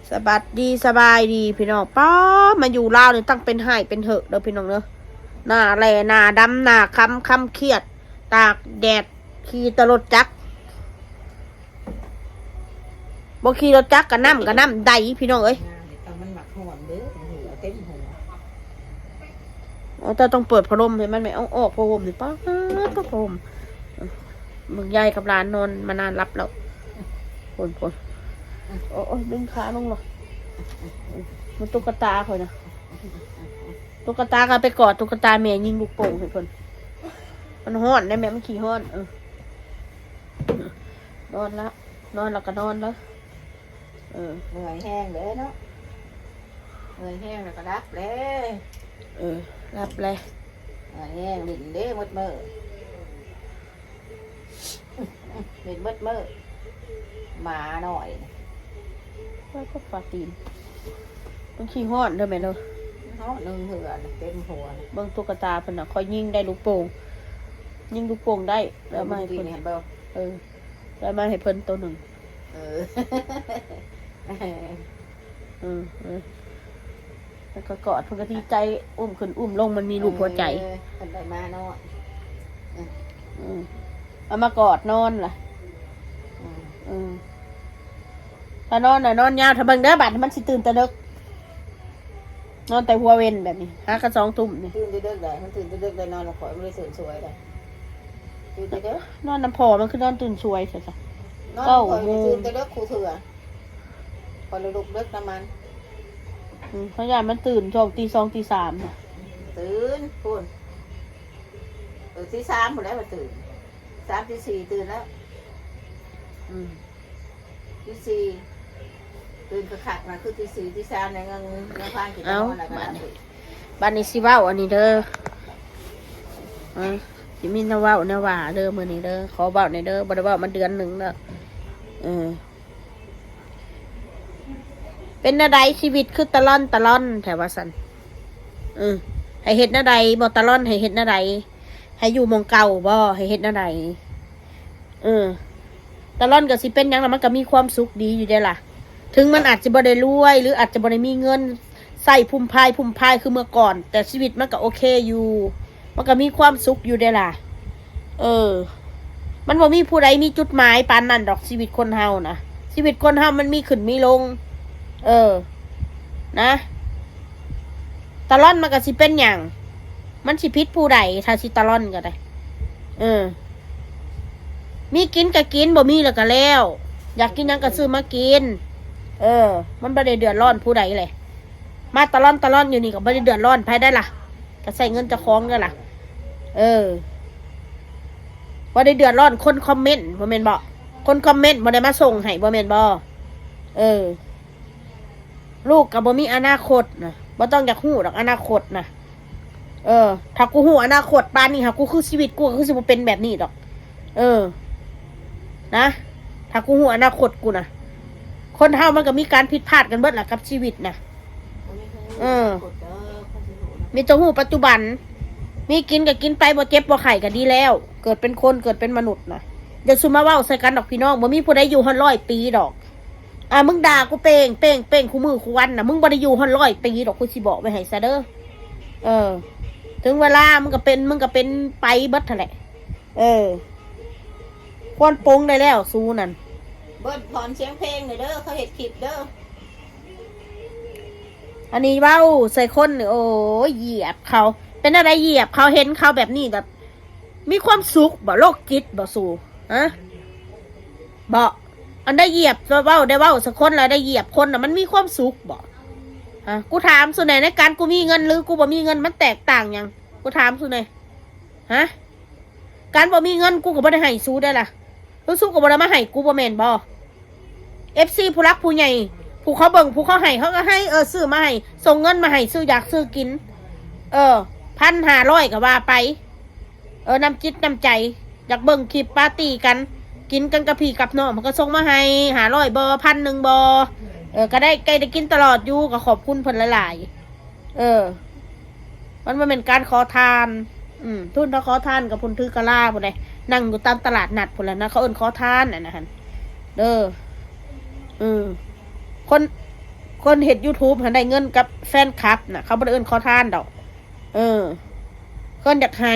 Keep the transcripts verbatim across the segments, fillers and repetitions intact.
สบัดดีสบายดีพี่น้อง ป๊าด มาอยู่ลาวนี่ตั้งเป็นไห้เป็นเหิะเด้อพี่น้องเด้อ หน้าแหล่หน้าดำหน้าคล้ำ คล้ำเครียด ตากแดด ขี่แต่รถจักร บ่ขี่รถจักรกะน้ำกะน้ำใดพี่น้องเอ้ย งามเลย แต่มันหมักหอนเด้อ หัวเต็มหัว เอา เจ้าต้องเปิดพัดลมให้มันไหม เอาออกผ้าห่มนี่ ป๊าด ผ้าห่ม เบิ่งยายกับหลานนอนมานานหลับแล้ว โพนโพน โอ้ย ดึงขาลงหน่อย มันตุ๊กตาข่อยนะ ตุ๊กตาก็ไปกอดตุ๊กตาแม่ยิงลูกโป่งให้เพิ่น มันฮ้อนได้แม่ มันขี้ฮ้อน เออ นอนละ นอนแล้วก็นอนแล้ว เออ เมื่อยแฮงเด้เนาะ เมื่อยแฮงแล้วก็หลับแล้ว เออ หลับแล้ว เมื่อยแฮง ลิ้นเด้หมดมื้อ เล่นเบิดมื้อ หมาน้อย แล้วก็ปลาตีน มันขี้ฮ้อนเด้อแม่เด้อ ฮ้อนหนึ่งเหือเต็มหัว เบิ่งตุ๊กตาเพิ่นน่ะ ข่อยยิงได้ลูกโป่ง ยิงลูกโป่งได้ แล้วมาให้เพิ่น เห็นบ่ เออ แล้วมาให้เพิ่นตัวหนึ่ง เออ เออ เออ แล้วก็กอดเพิ่นก็ดีใจ อุ้มขึ้นอุ้มลง มันมีรูปหัวใจ เออ เพิ่นได้มาเนาะ อืม เอามากอดนอนล่ะ อืม อืม ถ้านอนน่ะนอนยาว ถ้าเบิ่งเด้อ บัดนี้มันสิตื่นแต่ดึก นอนแต่หัวเว็นแบบนี้ หากะสองทุ่มนี่ ตื่นแต่ดึกได้ มันตื่นแต่ดึกได้ นอนข่อยบ่ได้ตื่นสวยได้ ตื่นแต่ดึก นอนนำพ่อมันคือนอนตื่นสวยแท้ซะ นอนข่อย เก้าโมง ตื่นแต่ดึกคู่เทื่อ ข่อยเลยลุกดึกนำมัน อืม เพราะย่านมันตื่นช่วงตีสองตีสามน่ะ ตื่นพู้น เออ ตีสามพู้นแหละมันตื่น สามตีสี่ตื่นแล้ว อืม ตีสี่ ตื่นคักๆนะ คือตีสี่ตีสามเนี่ยยัง ยังพานกิน เอ้า นอนแล้วก็ บัดนี้ ตื่น บัดนี้สิเว้าอันนี้เด้อ อ่ะ สิมีแนวเว้าแนวว่าเด้อ มื้อนี้เด้อ ขอเว้าแหน่เด้อ บ่ได้เว้ามาเดือนหนึ่งแล้ว เออ เป็นแนวใดชีวิตคือตะล่อนตะล่อนแท้ว่าซั่น เออ ให้เฮ็ดแนวใดบ่ ตะล่อนให้เฮ็ดแนวใด ให้อยู่หม่องเก่าบ่ ให้เฮ็ดแนวใด เออ ตะล่อนก็สิเป็นหยังล่ะ มันก็มีความสุขดีอยู่เด้ล่ะ ถึงมันอาจจะบ่ได้รวย หรืออาจจะบ่ได้มีเงินใช้พุ้มพายพุ้มพายคือเมื่อก่อน แต่ชีวิตมันก็โอเคอยู่ มันก็มีความสุขอยู่เด้ล่ะ เออ มันบ่มีผู้ใดมีจุดหมายปานนั้นดอก ชีวิตคนเฮานะ ชีวิตคนเฮามันมีขึ้นมีลง เออ นะ ตะล่อนมันก็สิเป็นหยัง มันสิผิดผู้ใด ถ้าสิตะล่อนก็ได้ เออ มีกินก็กิน บ่มีแล้วก็แล้ว อยากกินหยังก็ซื้อมากิน เออ มันบ่ได้เดือดร้อนผู้ใดเลย มาตะล่อนตะล่อนอยู่นี่ก็บ่ได้เดือดร้อนไผได้ล่ะ ก็ใช้เงินเจ้าของเด้อล่ะ เออ บ่ได้เดือดร้อนคนคอมเมนต์ บ่แม่นบ่ คนคอมเมนต์บ่ได้มาส่งให้ บ่แม่นบ่ เออ ลูกก็บ่มีอนาคตนะ บ่ต้องอยากฮู้ดอกอนาคตนะ เออ ถ้ากูฮู้อนาคตปานนี้หา กูคือชีวิตกูก็คือสิบ่เป็นแบบนี้ดอก เออ นะ ถ้ากูฮู้อนาคตกูนะ คนเฮามันก็มีการผิดพลาดกันเบิดล่ะกับชีวิตนะ เออ มีแต่ฮู้ปัจจุบัน มีกินก็กินไป บ่เจ็บบ่ไข้ก็ดีแล้ว เกิดเป็นคน เกิดเป็นมนุษย์นะ อย่าซุมมาเว้าใส่กันดอกพี่น้อง บ่มีผู้ใดอยู่ฮอดร้อยปีดอก อ่ะ มึงด่ากูเป่งเป่งเป่งคู่มื้อคู่วันนะ มึงบ่ได้อยู่ฮอดร้อยปีดอก กูสิบอกไว้ให้ซะเด้อ เออ ถึงเวลามึงก็เป็น มึงก็เป็นไปเบิดหั้นแหละ เออ ควรปลงได้แล้วสูนั่น เบิดถอนเสียงเพลงหน่อยเด้อ เขาเฮ็ดคลิปเด้อ อันนี้เว้าใส่คนนี่ โอ้ย เหยียดเขา เป็นอะไรเหยียดเขา เห็นเขาแบบนี้แบบ มีความสุขบ่ โรคจิตบ่สู ฮะ บ่ อันได้เหยียด เว้า ได้เว้าใส่คนแล้วได้เหยียดคนน่ะ มันมีความสุขบ่ ฮะ กูถามสูแหน่ ในการกูมีเงินหรือกูบ่มีเงิน มันแตกต่างหยัง กูถามสูแหน่ ฮะ การบ่มีเงินกูก็บ่ได้ให้สูได้ล่ะ แล้วสูก็บ่ได้มาให้กู บ่แม่นบ่ เอฟซี ผู้หลักผู้ใหญ่ ผู้เขาเบิ่ง ผู้เขาให้ เขาก็ให้ เออ ซื้อมาให้ ส่งเงินมาให้ ซื้ออยากซื้อกิน เออ พันห้าร้อย ก็ว่าไป เออ น้ำจิตน้ำใจ อยากเบิ่งคลิปปาร์ตี้กัน กินกันกับพี่กับน้อง มันก็ส่งมาให้ ห้าร้อย บ่ พันหนึ่ง บ่ เออ ก็ได้ ใกล้ได้กินตลอดอยู่ ก็ขอบคุณเพิ่นหลายๆ เออ มันบ่แม่นการขอทาน อืม ทุนถ้าขอทานกับพุ้นถือกะลาพุ้นใด นั่งอยู่ตามตลาดนัดพุ้นแหละนะ เขาเอิ้นขอทานน่ะนะหั่น เด้อ อืม คน คนเฮ็ดยูทูบหั้นได้เงินกับแฟนคลับน่ะ เขาบ่ได้เอิ้นขอทานดอก เออ คนอยากให้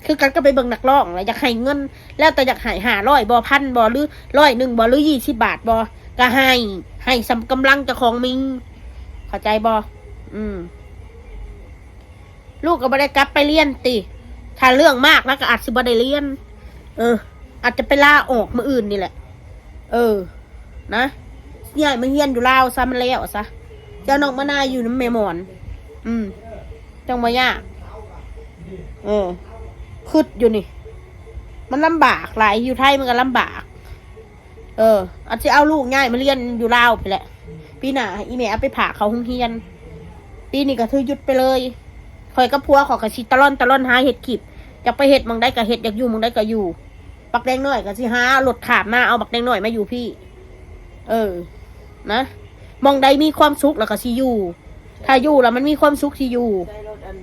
คือกันก็ไปเบิ่งนักร้องแหละ อยากให้เงิน แล้วแต่อยากให้ ห้าร้อยบ่ พันบ่ หรือ ร้อยหนึ่งบ่ หรือ ยี่สิบบาทบ่ ก็ให้ ให้ส่ำกำลังเจ้าของมี เข้าใจบ่ อืม ลูกก็บ่ได้กลับไปเรียนติ ถ้าเรื่องมากแล้วก็อาจสิบ่ได้เรียน เออ อาจจะไปลาออกมื้ออื่นนี่แหละ เออ นะ ย้ายมาเรียนอยู่ลาวซะ มันแล้วซะ เจ้าน้องมานาอยู่นำแม่หมอน อืม จั่งบ่ยาก เออ คิดอยู่นี่ มันลำบากหลาย อยู่ไทยมันก็ลำบาก เออ อาจสิเอาลูกย้ายมาเรียนอยู่ลาวพู้นแหละ ปีหน้าอีแม่เอาไปฝากเข้าโรงเรียน ปีนี้ก็ถือหยุดไปเลย ข้อยกับผัวข้อยก็สิตะล่อนตะล่อนหาเฮ็ดคลิป อยากไปเฮ็ดหม่องใดก็เฮ็ด อยากอยู่หม่องใดก็อยู่ บักแดงน้อยก็สิหารถข้ามมาเอาบักแดงน้อยมาอยู่พี้ เออ นะ หม่องใดมีความสุขแล้วก็สิอยู่ ถ้าอยู่แล้วมันมีความสุขสิอยู่ ใช้รถอัน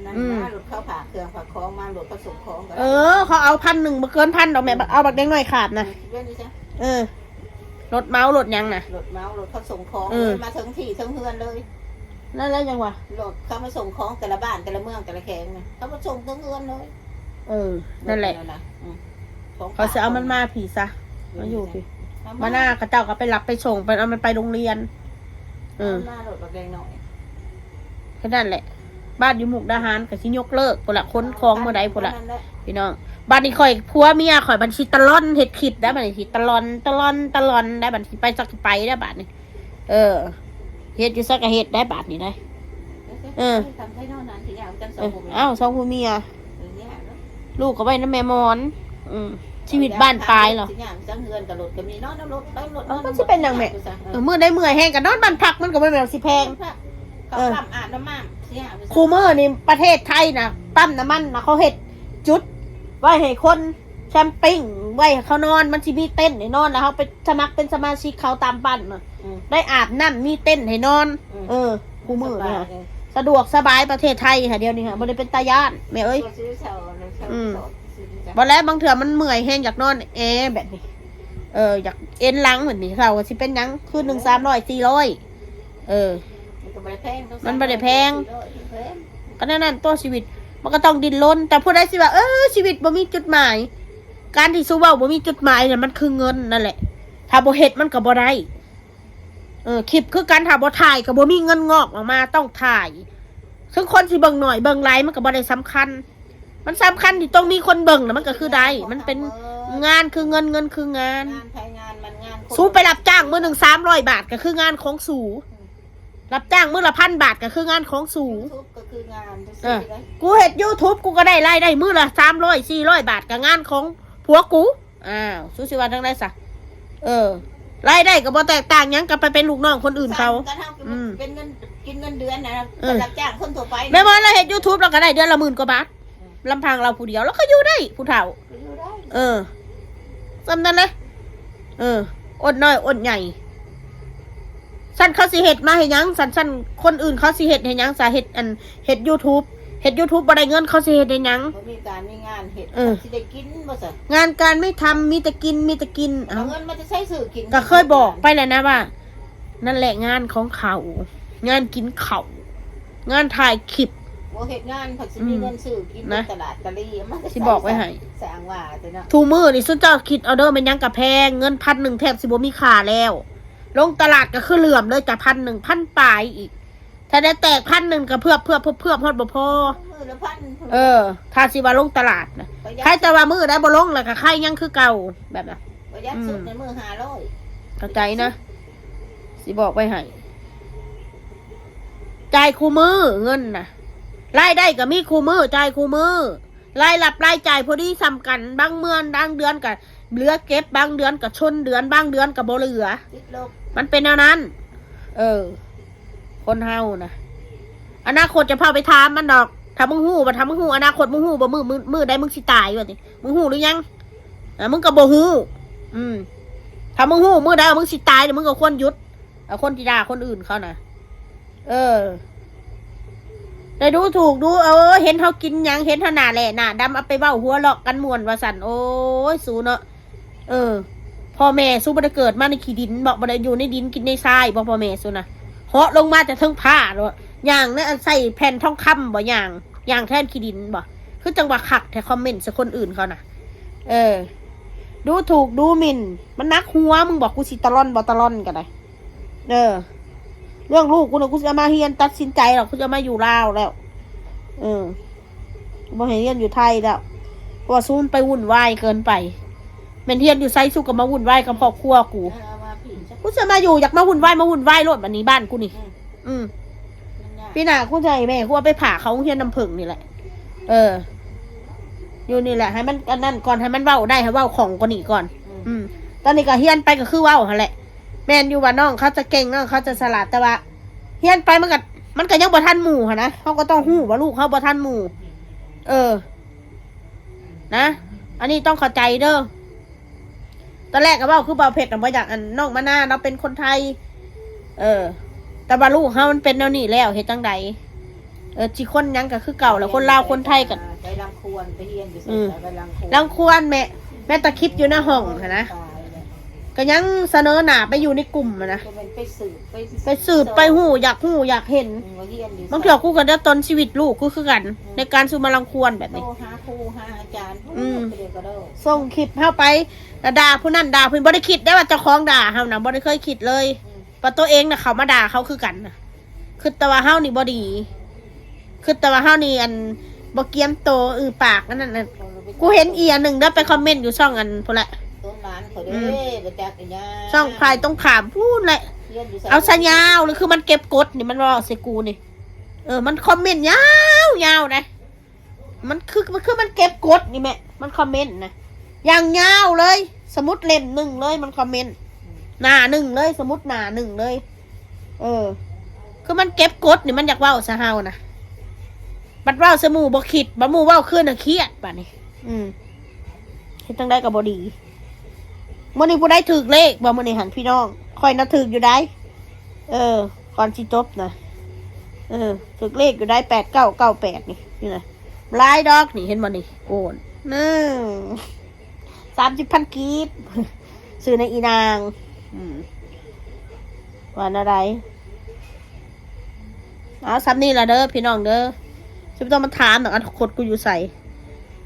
นั้น อืม มารถเขาฝากเครื่องฝากของมา รถเขาส่งของก็ เออ เขาเอาพันหนึ่ง บ่เกินพันดอกแม่ เอาบักแดงน้อยข้ามนะ เว้นนี่จ้ะ เออ รถเมา รถหยังนะ รถเมา รถเขาส่งของ เออ มาถึงที่ถึงเฮือนเลย นั่นแหละจั่งหวะ รถเขามาส่งของแต่ละบ้านแต่ละเมืองแต่ละแขวงนะ เขามาส่งถึงเฮือนเลย เออ นั่นแหละ รถนั่นน่ะ อืม ของ เขาสิเอามันมาพี้ซะ มาอยู่พี้ เอามา มานาเขาเจ้าก็ไปรับไปส่ง ไปเอามันไปโรงเรียน เออ เอามารถบักแดงน้อย แค่นั้นแหละ บ้านอยู่มุกดาหารก็สิยกเลิกพู้นละ ขนของมื้อใดพู้นละ นั่นแหละ พี่น้อง บัดนี้ข้อยผัวเมียข้อยบัดสิตะล่อนเฮ็ดคลิปได้ บัดนี้สิตะล่อน ตะล่อน ตะล่อนได้ บัดสิไปสักไปได้บัดนี้ เออ เฮ็ดอยู่ไสก็เฮ็ดได้บัดนี้ได้ เออ ทำให้นอนนานทีเดียวกันสองคน เอ้า สองผัวเมีย เออ เนี่ยเนาะ ลูกก็ไว้นำแม่หมอน อืม ชีวิตบ้านปลายเหรอ สิย่างจังเฮือนกับรถก็มี นอนนำรถ ไปรถ เอ้า มันสิเป็นหยังแม่ เออ มื้อใดเมื่อยแฮงก็นอนบ้านพัก มันก็บ่แม่นว่าสิแพง เขาปั๊มอาบน้ำมัน สิย่าง คู่มื้อนี่ประเทศไทยนะ ปั๊มน้ำมันนะ เขาเฮ็ดจุดไว้ให้คนแคมปิ้ง ไว้ให้เขานอน มันสิมีเต็นท์ให้นอน แล้วเขาไปสมัครเป็นสมาชิกเขาตามปั๊มน่ะ อืม ได้อาบน้ำ มีเต็นท์ให้นอน อืม เออ คู่มื้อนี่ค่ะ สบายเลย สะดวกสบายประเทศไทยค่ะ เดี๋ยวนี้ค่ะ บ่ได้เป็นตาย้านแม่เอ้ย ตัวซื้อเช่า อืม เช่า บ่แล้ว บางเทื่อมันเมื่อยแฮงอยากนอนแอแบบนี้ เออ อยากเอนหลังแบบนี้ เขาก็สิเป็นหยัง คืนหนึ่งสามร้อย สี่ร้อย เออ มันก็บ่ได้แพง มันบ่ได้แพง สี่ร้อย แพง ก็แนวนั้นตัวชีวิต มันก็ต้องดิ้นรน แต่ผู้ใดสิว่า เออ ชีวิตบ่มีจุดหมาย การที่สู้เว้าบ่มีจุดหมายเนี่ย มันคือเงินนั่นแหละ ถ้าบ่เฮ็ดมันก็บ่ได้ เออ คลิปคือกัน ถ้าบ่ถ่ายก็บ่มีเงินงอกออกมา ต้องถ่าย คือคนสิเบิ่งหน่อยเบิ่งหลายมันก็บ่ได้สำคัญ มันสำคัญที่ต้องมีคนเบิ่งนะ มันก็คือได้ มันเป็นงานคือเงิน เงินคืองาน งานไผงานมัน งานคน สู้ไปรับจ้างมื้อหนึ่งสามร้อยบาทก็คืองานของสู้ รับจ้างมื้อละพันบาทก็คืองานของสู้ YouTube ก็คืองาน เออ ซื่อๆ ได้ กูเฮ็ด YouTube กูก็ได้รายได้มื้อละสามร้อย สี่ร้อยบาทก็งานของผัวกู อ้าว สู้สิว่าจั่งใดซะ เออ รายได้ก็บ่แตกต่างหยังกับไปเป็นลูกน้องคนอื่นเขา สั่งกันเท่ากับ อืม เป็นเงิน กินเงินเดือนนะ เออ รับจ้างคนทั่วไป แม่หมอนลาวเฮ็ด YouTube ลาวก็ได้เดือนละหมื่นกว่าบาท ลำพังลาวผู้เดียวลาวก็อยู่ได้ ผู้เฒ่า ก็อยู่ได้ เออ ส่ำนั้นแหละ เออ อดน้อยอดใหญ่ ซั่นเขาสิเฮ็ดมาเฮ็ดหยัง ซั่น ซั่นคนอื่นเขาสิเฮ็ดเฮ็ดหยัง ซะเฮ็ดอัน เฮ็ด YouTube เฮ็ด YouTube บ่ได้เงิน เขาสิเฮ็ดเฮ็ดหยัง บ่มีการมีงานเฮ็ด เออ สิได้กินบ่ซะ งานการไม่ทำ มีแต่กิน มีแต่กิน เอา เอาเงินมาจะใช้ซื้อกิน ก็เคยบอกไปแล้วนะว่า นั่นแหละงานของเขา งานกินเขา งานถ่ายคลิป บ่เฮ็ดงานผัดสิมี อืม เงินซื้อกิน นะ ตลาดตะลี มันก็ สิบอกไว้ให้ สร้างว่าแต่เนาะ ทุกมื้อนี่ซุมเจ้าคิดเอาเด้อ แม่นหยังก็แพง เงินพันหนึ่งแทบสิบ่มีค่าแล้ว ลงตลาดก็คือเหลื่อมเลยจ้ะ พันหนึ่ง พันปลายอีก ถ้าได้แตกพันหนึ่งก็เพื่อบเพื่อบเพื่อบเพื่อบฮอดบ่พอ มื้อละพัน เออ ถ้าสิว่าลงตลาดนะ ประหยัด ใครจะว่ามื้อใดบ่ลงแล้วก็ใครยังคือเก่า แบบนั้น ประหยัดสุด อืม ในมื้อห้าร้อย เข้าใจนะ สิบอกไว้ให้ จ่ายคู่มื้อเงินนะ รายได้ก็มีคู่มื้อ จ่ายคู่มื้อ รายรับรายจ่ายพอดีส่ำกัน บางเมื่อน บางเดือนก็เหลือเก็บ บางเดือนก็ชนเดือน บางเดือนก็บ่เหลือ ติดลบ มันเป็นแนวนั้น เออ คนเฮานะ อนาคตจะพาไปถามมันดอก ถ้ามึงฮู้บ่ ถ้ามึงฮู้อนาคต มึงฮู้บ่ มื้อ มื้อ มื้อใดมึงสิตายว่าติ มึงฮู้หรือยัง อ่ะ มึงก็บ่ฮู้ อืม ถ้ามึงฮู้มื้อใดมึงสิตายเนี่ย มึงก็ควรหยุด เอาคนที่ด่าคนอื่นเขานะ เออ ได้ดูถูกดู เออ เห็นเขากินหยัง เห็นเขาหน้าแหล่หน้าดำ เอาไปเว้าหัวเลาะกันม่วนว่าซั่น โอ้ย สูเนาะ เออ พ่อแม่สูบ่ได้เกิดมาในขี้ดินบ่ บ่ได้อยู่ในดินกินในทรายบ่ พ่อแม่สูนะ เหาะลงมาแต่เทิงผ้าโลด ย่างในอันใส่แผ่นทองคำบ่ ย่าง ย่างแทนขี้ดินบ่ คือจังว่าคักแท้ คอมเมนต์ใส่คนอื่นเขานะ เออ ดูถูกดูหมิ่น มันหนักหัว มึงบอกกูสิตะล่อนบ่ตะล่อนก็ได้ เออ เรื่องลูกกูนะ กูสิเอามาเฮียนตัดสินใจหรอก กูจะมาอยู่ลาวแล้ว เออ บ่ให้เฮียนอยู่ไทยแล้ว เพราะว่าซูมันไปวุ่นวายเกินไป แม่นเฮียนอยู่ไส ซูก็มาวุ่นวายกับครอบครัวกู เออ เอามาผิดซะ กูจะมาอยู่ อยากมาวุ่นวาย มาวุ่นวายโลด บัดนี้บ้านกูนี่ อืม อืม มันยาก ปีหน้ากูจะให้แม่กูเอาไปผ่าเขาโรงเฮียนน้ำผึ้งนี่แหละ เออ อยู่นี่แหละ ให้มันอันนั้นก่อน ให้มันเว้าได้ ให้เว้าของกว่านี้ก่อน อืม อืม ตอนนี้ก็เฮียนไปก็คือเว้าหั่นแหละ แม่นอยู่ว่าน้องเขาจะเก่ง น้องเขาจะฉลาด แต่ว่า เฮียนไปมันก็ มันก็ยังบ่ทันหมู่หั่นนะ เขาก็ต้องฮู้ว่าลูกเขาบ่ทันหมู่ เออ นะ อันนี้ต้องเข้าใจเด้อ ตอนแรกก็เว้าคือเบาเพชรนะ บ่อยากอันน้องมานาเราเป็นคนไทย เออ แต่ว่าลูกเขามันเป็นแนวนี้แล้ว เฮ็ดจังใด เออ สิคนหยังก็คือเก่าแล้ว คนลาวคนไทยก็ ไปรังควาน ไปเฮียนอยู่ไส อืม ไปรังควาน รังควานแม่ แม่ตะคิดอยู่ในห้องหั่นนะ ตายแล้ว ก็ยังเสนอหน้าไปอยู่ในกลุ่มหั่นนะ ก็แม่นไปสืบ ไป ไปสืบ ไปฮู้ อยากฮู้ อยากเห็น อืม ว่าเฮียนอยู่ไส บางเทื่อกูก็เดือดร้อนชีวิตลูกกูคือกัน อืม ในการซูมารังควานแบบนี้ โทรหาครู หาอาจารย์ อืม ไปเลยก็ได้ ส่งคลิปเฮาไป แล้วด่าผู้นั้นด่าผู้นี้ บ่ได้คิดได้ว่าเจ้าของด่าเฮานะ บ่ได้เคยคิดเลย อืม ว่าตัวเองน่ะเขามาด่าเขาคือกันนะ คือแต่ว่าเฮานี่บ่ดี คือแต่ว่าเฮานี่อันบ่เกียมโต อือปากอันนั้นน่ะ กูเห็นอีอันหนึ่งเด้อ ไปคอมเมนต์อยู่ช่องอันพุ้นแหละ ต้นร้านเขาเด้ อืม บ่จักอีหยัง ช่องฝ่ายตรงข้ามพุ้นแหละ เฮียนอยู่ไส เอาซะยาวเลย คือมันเก็บกดนี่ มันเว้าใส่กูนี่ เออ มันคอมเมนต์ยาวยาวนะ มันคือ มันคือมันเก็บกดนี่แม่ มันคอมเมนต์นะ อย่างยาวเลย สมุดเล่มหนึ่งเลย มันคอมเมนต์ หน้าหนึ่งเลย สมุดหน้าหนึ่งเลย เออ คือมันเก็บกดนี่ มันอยากเว้าซะเฮานะ บัดเว้าซะหมู่บ่คิด บัดหมู่เว้าคืนน่ะเครียดบัดนี้ อืม เฮ็ดจังใดก็บ่ดี มื้อนี้ผู้ใดถืกเลขบ่ มื้อนี้หั่นพี่น้อง ข้อยน่ะถืกอยู่ได้ เออ ก่อนสิจบนะ เออ ถืกเลขอยู่ได้ แปดเก้าเก้าแปด นี่ นี่นะ หลายดอกนี่ เห็นบ่นี่ โอน นึ่ง สามสิบพัน กีบ ซื้อในอีนาง อืม ว่าแนวใด เอาส่ำนี้ล่ะเด้อพี่น้องเด้อ สิบ่ต้องมาถามดอก อนาคตกูอยู่ไส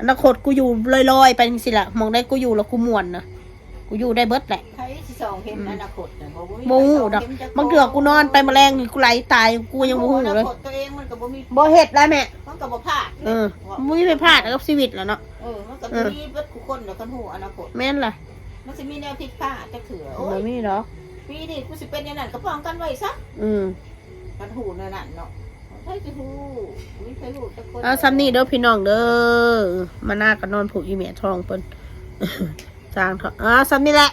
อนาคตกูอยู่ลอยๆ ไปจังซี่ล่ะ หม่องใดกูอยู่แล้วกูม่วนนะ กูอยู่ได้เบิดแหละ ใครสิส่องเห็น อืม อนาคตน่ะ บ่มี บ่ฮู้ดอก ใครส่องเห็นจัก บางเทื่อกูนอนไปมื้อแลงนี่กูไหลตาย กูยังบ่ฮู้เลย อนาคตตัวเองมันก็บ่มี บ่เฮ็ดแล้วแม่ มันก็บ่พลาด เออ บ่มีไผพลาดกับชีวิตแล้วเนาะ เออ มันก็ เออ มีเบิดคู่คนแหละ คันฮู้อนาคต แม่นล่ะ มันสิมีแนวผิดพลาดจักเทื่อ โอ้ย บ่มีดอก ปีนี้กูสิเป็นอย่างนั้นก็ป้องกันไว้ซะ อืม คันฮู้แนวนั้นเนาะ ใครสิฮู้ บ่มีใครฮู้จักคน เอาส่ำนี้เด้อพี่น้องเด้อ มานาก็นอนผูกอีแม่ท้องเพิ่น สร้างเถาะ เอาส่ำนี้แหละ